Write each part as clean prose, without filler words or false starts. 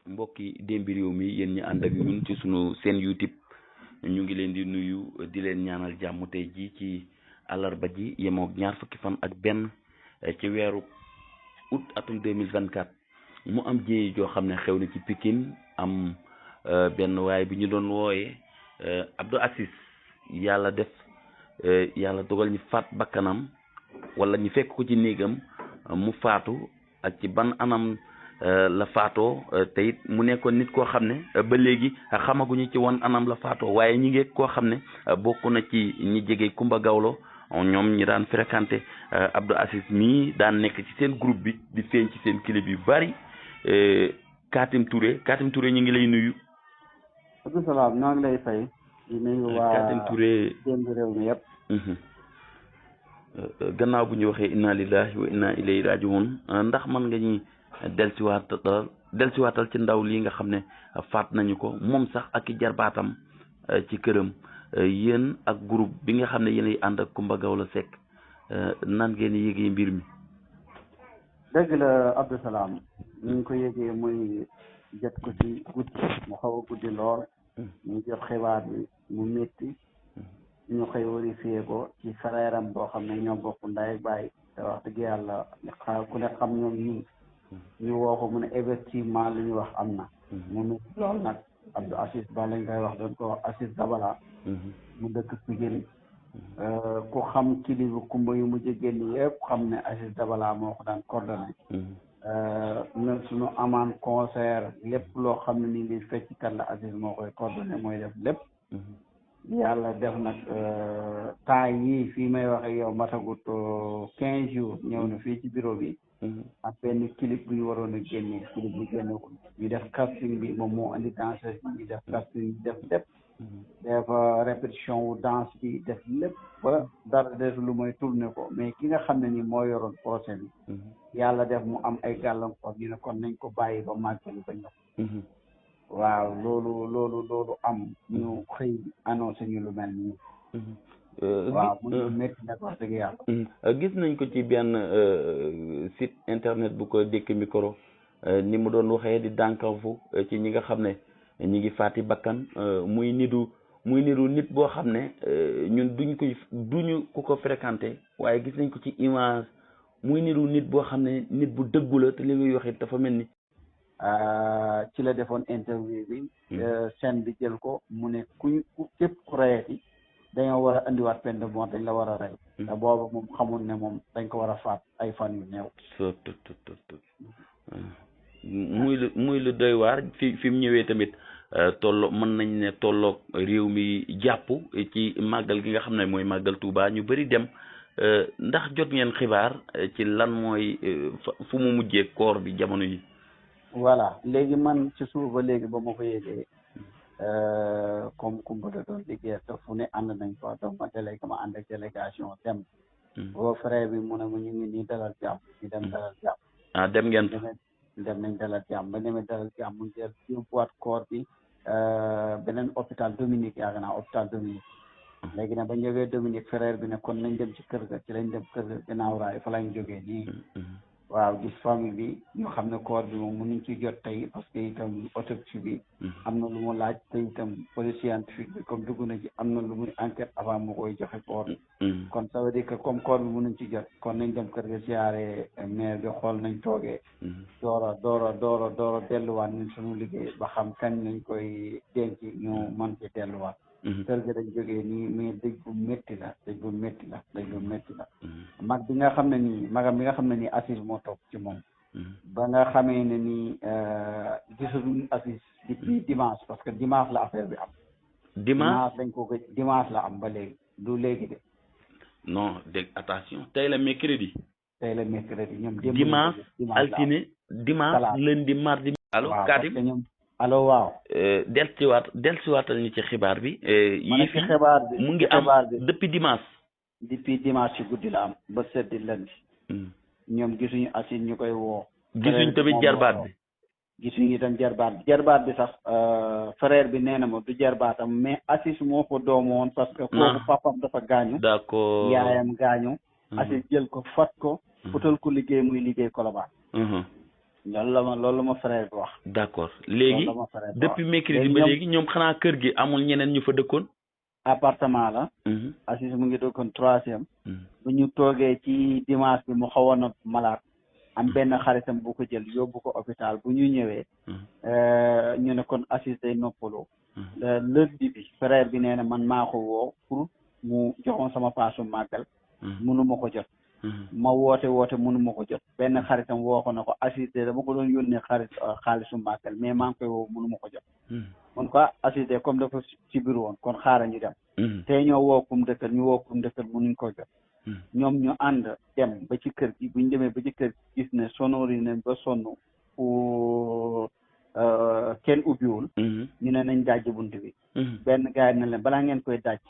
mbokki Demby Réew mi yéen ñi ànd ak ñun ci sunu seen YouTube ñu ngi leen di nuyu di leen ñaanal jàmm tey ji ci àllarba ji yemoog ñaar fukki fan ak benn ci weeru août atum 2024 mu am jéey joo xam ne xew na ci Pikine am benn waaye bi ñu doon wooyee Abdou Aziz yàlla def yàlla dogal ñu faat bakkanam wala ñu fekk ko ci néegam mu faatu ak ci ban anam la faatoo te it mu nekkoon nit koo xam ne ba léegi xamaguñu ci wan anam la faatoo waaye ñi ngi koo xam ne bokk na ci ñi jege Kumba Gawlo ñoom ñi daan fréquenté Abdou Aziz mii daan nekk ci seen groupe bi di feeñ ci seen clip yu bari Katim Touré ñu ngi lay nuyu. Abdou Salam ñoo ngi lay fay. di nuyu waa Katim Touré Demby Réew mi yëpp. gannaaw bu ñu waxee inna lillahi wa inna ilayhi rajiun ndax mën nga ñuy delsiwaatal ci ndaw lii nga xam ne faat nañu ko moom sax ak i jarbaatam ci këram yéen ak groupe bi nga xam ne yéenay ànd ak Kumba Gawlo Seck nan ngeen yëgee mbir mi. dëgg la Abdou Salam ñu ngi ko yëgee muy jot ko ci guddi mu xaw a guddi lool ñu jot xibaar bi mu métti ñu xëy vérifié ko ci frère am boo xam ne ñoo bokk ndey ak baay te wax dëgg yàlla ku ne xam ñoom ñii ñu woo ko mu ne effectivement li ñu wax am na mu métti lool nag Abdou Aziz Ba lañ koy wax doon ko wax Aziz Dabala mu dëkk Pikine ku xam kilifa kumba yu mujj génn yëpp xam ne Aziz Dabala moo ko daan coordonné ñun suñu amaan concert lépp loo xam ne ni li fecckat la Aziz moo koy coordonné mooy def lépp yàlla def nag temps yii fii may wax ak yow matagut 15 jours ñëw na fii ci bureau bi ak benn clip bu ñu waroon a génne clip bu génne ko ñu def casting bi moom moo andi danseur bi ñu def casting bi def lépp def répétition wu danse bi def lépp ba dara def lu mooy tourné ko mais ki nga xam ne ni moo yoroon procès bi yàlla def mu am ay gàllankoor ñu ne kon nañ ko bàyyi ba màggali ba ñëw waaw loolu am ñu xëy annoncé ñu lu mel nii waaw mu métti nag wax dëgg yàlla gis nañ ko ci benn site internet bu ko dékk micro ni mu doon waxee di dànkafu ci ñi nga xam ne ñi ngi faati bakkan muy nitu nit boo xam ne ñun duñu ku ko fréquenté waaye gis nañ ko ci image muy nitu nit boo xam ne nit bu dëggu la te li muy wax it dafa mel ni ci la defoon interview bi scène bi jël ko mu ne képp ku rayati dañoo war a andiwaat peine de mort dañ la war a rey te booba moom xamul ne moom dañ ko war a faat ay fan yu néew muy lu doy waar fi mu ñëwee tamit mën nañ ne tolloog réew mi jàpp ci màggal gi nga xam ne mooy màggal Touba ñu bëri dem ndax jot ngeen xibaar ci lan mooy fu mu mujjee koor bi jamono yi. voilà léegi man ci suuf ba léegi ba ma ko yéegee comme Kumba da doon liggéey te fu ne ànd nañ fa donc ma ànd ak délégation dem boo frère bi mu ne ma ñu ngi nii dalal jàmm ñu dem dalal jàmm dem ngeen dem nañ dalal jàmm ba demee dalal jàmm mu jël yóbbuwaat koor bi beneen hôpital Dominique yaakaar naa hôpital Dominique léegi nag ba ñu jógee Dominique frère bi ne kon nañ dem ci kër ga ci lañ dem kër ga ginnaaw raay fa lañ jógee nii waaw gis famille bi ñu xam ne koor bi moom mënuñ ci jot tey parce que itam autopsie bi am na lu mu laaj te itam police scientifique bi comme dugg na ci am na lu muy enquête avant mu koy joxe koor bi kon ça veut dire que comme koor bi mënuñ ci jot kon nañ dem kër ga siyaare maire bi xool nañ toogee door a delluwaat ñun suñu liggéey ba xam kañ nañ koy denc ñu mën ci delluwaat kër ga dañ jógee nii mais dëj bu métti la magam bi nga xam ne nii Aziz moo toog ci moom ba nga xamee ne nii gisuñu Aziz depuis dimanche parce que dimanche la affaire bi am dimanche dañ ko gëj dimanche la am ba léegi du léegi de non dégg attention tey la mercredi ñoom dimanche altine dimanche lundi mardi allo Katim allo waaw dellusiwaatal ñu ci xibaar bi yii fi xibaar bi mu ngi am depuis dimanche ci guddi la am ba seddi lundi ñoom gisuñu Aziz ñu koy woo gisuñ tamit jarbaat bi gisuñu itam jarbaat bi sax frère bi nee na ma du jarbaatam mais Aziz moo ko doomu woon parce que kooku papam dafa gaañu d'accord yaayam gaañu Aziz jël ko fat ko utal ko liggéey muy liggéey Colobane loolu la ma frère bi wax. d'accord léegi loolu la ma frère bi wax depuis mercredi ba léegi ñoom xanaa kër gi amul ñeneen ñu fa dëkkoon. appartement la. Aziz mu ngi dëkkoon 3e. bu ñu toogee ci dimanche bi mu xawoon a malade. am benn xaritam bu ko jël yóbbu ko hôpital bu ñu ñëwee. ñu ne kon Aziz day noppaloo. lundi bi frère bi nee na man maa ko woo pour mu joxoon sama paasu màggal. mënu ma ko jot. ma woote mënu ma ko jot. benn xaritam woo ko na ko Aziz de dama ko doon yónnee xaalisu màggal mais maa ngi koy woo mënu ma ko jot. kon quoi Aziz de comme dafa ci biir woon kon xaaral ñu dem. tey ñoo woo kum dëkkal ñu woo kum dëkkal mënuñ ko jot. ñoom ñu ànd dem ba ci kër gi buñ demee ba ci kër gi gis ne sonori ne ba sonn pour kenn ubbiwul. ñu ne nañ dajji bunt bi. benn gars yi ne leen balaa ngeen koy dajj.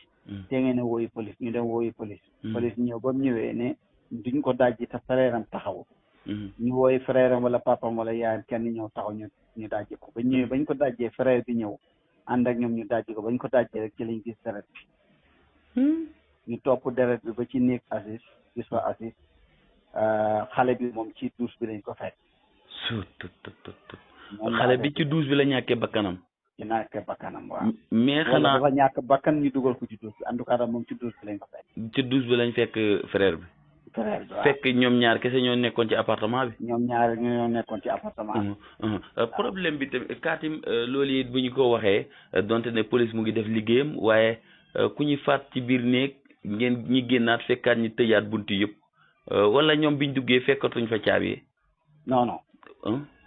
te ngeen ne wooyu police ñu dem wooyu police. police ñëw ba mu ñëwee ne duñ ko dajji te frère am taxawu. ñu wooyu frère am wala papam wala yaayam kenn ñëw taxaw ñu dajji ko ba ñëwee bañ ko dajjee frère bi ñëw ànd ak ñoom ñu dajji ko bañ ko dajjee rek ci lañ gis deret bi. ñu topp deret bi ba ci néeg Aziz gis fa Aziz xale bi moom ci douche bi lañ ko fekk. xale bi ci douche bi la ñàkkee bakkanam. ci ñàkkee bakkanam waaw. mais xanaa dafa ñàkk bakkan ñu dugal ko ci douche bi en tout cas daal moom ci douche bi lañ ko fekk. ci douche bi lañ fekk frère bi. frère bi waaw fekk ñoom ñaar kese ñoo nekkoon ci appartement bi. ñoom ñaar ñoo nekkoon ci appartement bi. problème bi tamit Katim loolu it bu ñu ko waxee donte ne police mu ngi def liggéeyam waaye ku ñu faat ci biir néeg ngeen ñi génnaat fekkaat ñi tëjaat buntu yëpp wala ñoom biñ duggee fekkatuñ fa caabi. non non.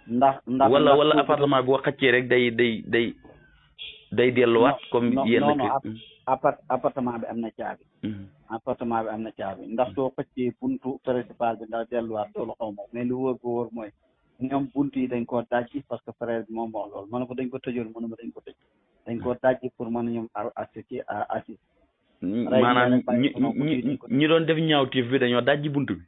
ndax wala appartement bi boo xëccee rek day delluwaat. comme yenn appartement bi am na caabi. appartement bi am na caabi ndax soo xëccee buntu principal bi ndax delluwaat loolu xaw ma mais lu wóor bu wóor mooy ñoom buntu yi dañ koo dajji parce que frère bi moom wax loolu ma ne ko dañ ko tëjoon mu ne ma dañ ko tëj dañ koo dajji pour mën a ñoom assis maanaam ñi doon def ñaawteef bi dañoo dajji buntu bi.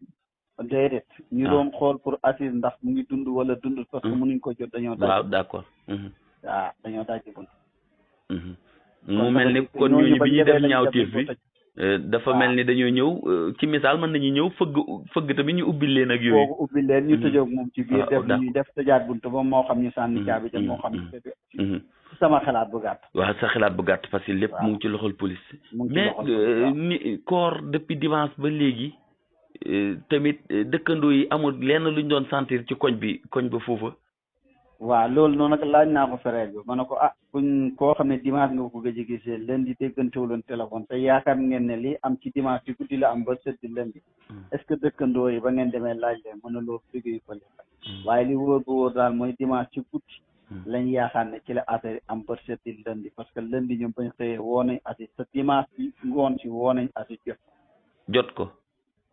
déedéet ñu doon xool pour Aziz ndax mu ngi dund wala dund parce que mënuñ ko jot dañoo daj. waaw d'accord. waaw dañoo dajji bunt. mu mel ni kon ñooñu bi ñuy def ñaawteef bi dafa mel ni dañoo ñëw ci misaal mën nañu ñëw fëgg tamit ñu ubbil leen ak yooyu. foofu ubbil leen ñu tëjoog moom ci biir def ñuy def tëjaat bunt ba moo xam ñu sànni caabi te moo xam ne sama xalaat bu gàtt. waaw sa xalaat bu gàtt parce que lépp mu ngi ci loxol police. mais ni koor depuis dimanche ba léegi tamit dëkkandoo yi amul lenn luñ doon sentir ci koñ ba foofa. waaw loolu noonu nag laaj naa ko frère bi ma ne ko kuñ koo xam ne dimanche nga ko gëj a gisee lundi déggantewuloon téléphone te yaakaar ngeen ne li am ci dimanche ci guddi la am ba sëddi lundi est-ce que dëkkandoo yi ba ngeen demee laaj leen mën na loolu liggéeyu ko waaye li wóor bu wóor daal mooy dimanche ci guddi lañ yaakaar ne ci la affaire am ba sëddi lundi parce que lundi ñoom bañ xëyee woo nañ Aziz te dimanche bi ngoon si woo nañ Aziz jot ko.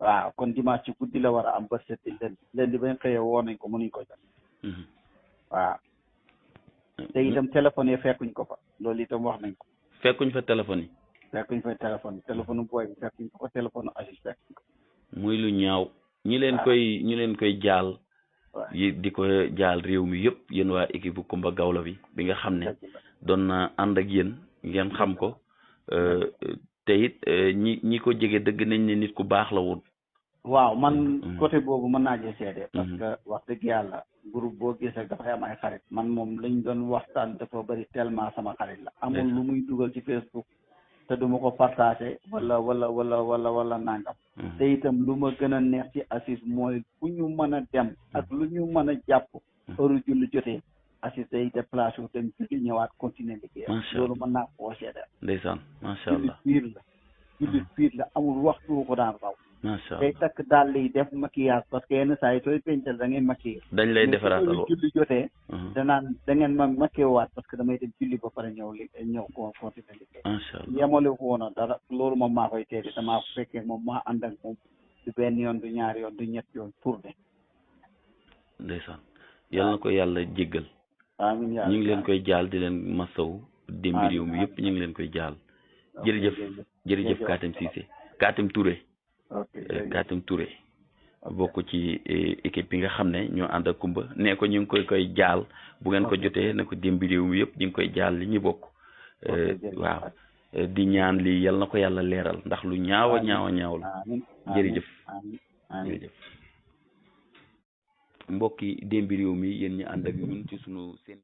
waaw kon dimanche ci guddi la war a am ba sëddi lundi bañ xëyee woo nañ ko mënuñ ko jot. waaw te itam téléphone yi fekkuñ ko fa loolu itam wax nañ ko. fekkuñ fa téléphone yi. fekkuñ fa téléphone booy bi fekkuñ ko fa téléphone Aziz fekkuñ ko. muy lu ñaaw. ñi leen koy jaal. yi di ko jaal réew mi yëpp yéen waa équipe bu Kumba Gawlo bi nga xam ne doon na ànd ak yéen ngeen xam ko te it ñi ko jege dëgg nañ ne nit ku baax la woon. waaw man côté boobu mën naa jël seede parce que wax dëgg yàlla groupe boo gisee dafay am ay xarit man moom lañ doon waxtaan dafa bëri tellement sama xarit la amul lu muy dugal ci Facebook te duma ko partagé wala nangam te itam lu ma gën a neex ci Aziz mooy fu ñu mën a dem ak lu ñu mën a jàpp heure julli jotee Aziz day déplacé wu dem julli ñëwaat continuer liggéey loolu mën naa koo seede ndeysaan macha allah julli piir la amul waxtu ko daan raw macha allah day takk daal yi def maquillage parce que yenn saa yi sooy pencal da ngay maquillé dañ lay defaraatal julli jotee danaan da ngeen ma maquillé waat parce que damay dem julli ba pare ñëw ko continuer liggéey macha allah yemale ko woon dara loolu moom maa koy teedi damaa ko fekkee moom maa ànd ak moom du benn yoon du ñaari yoon du ñett yoon tourné ndeysaan yal na ko yàlla jéggal amiin ñu ngi leen koy jaal di leen masaw démbi réew mi yëpp ñu ngi leen koy jaal jërëjëf Katim Cissé Katim Touré Katim Touré bokk ci équipe bi nga xam ne ñoo ànd ak Kumba nee ko ñu ngi koy jaal bu ngeen ko jotee ne ko démbi réew mi yëpp ñu ngi koy jaal li ñu bokk waaw di ñaan lii yal na ko yàlla leeral ndax lu ñaaw la jërëjëf mbokki démbi réew mi yéen ñi ànd ak ñun ci sunu seen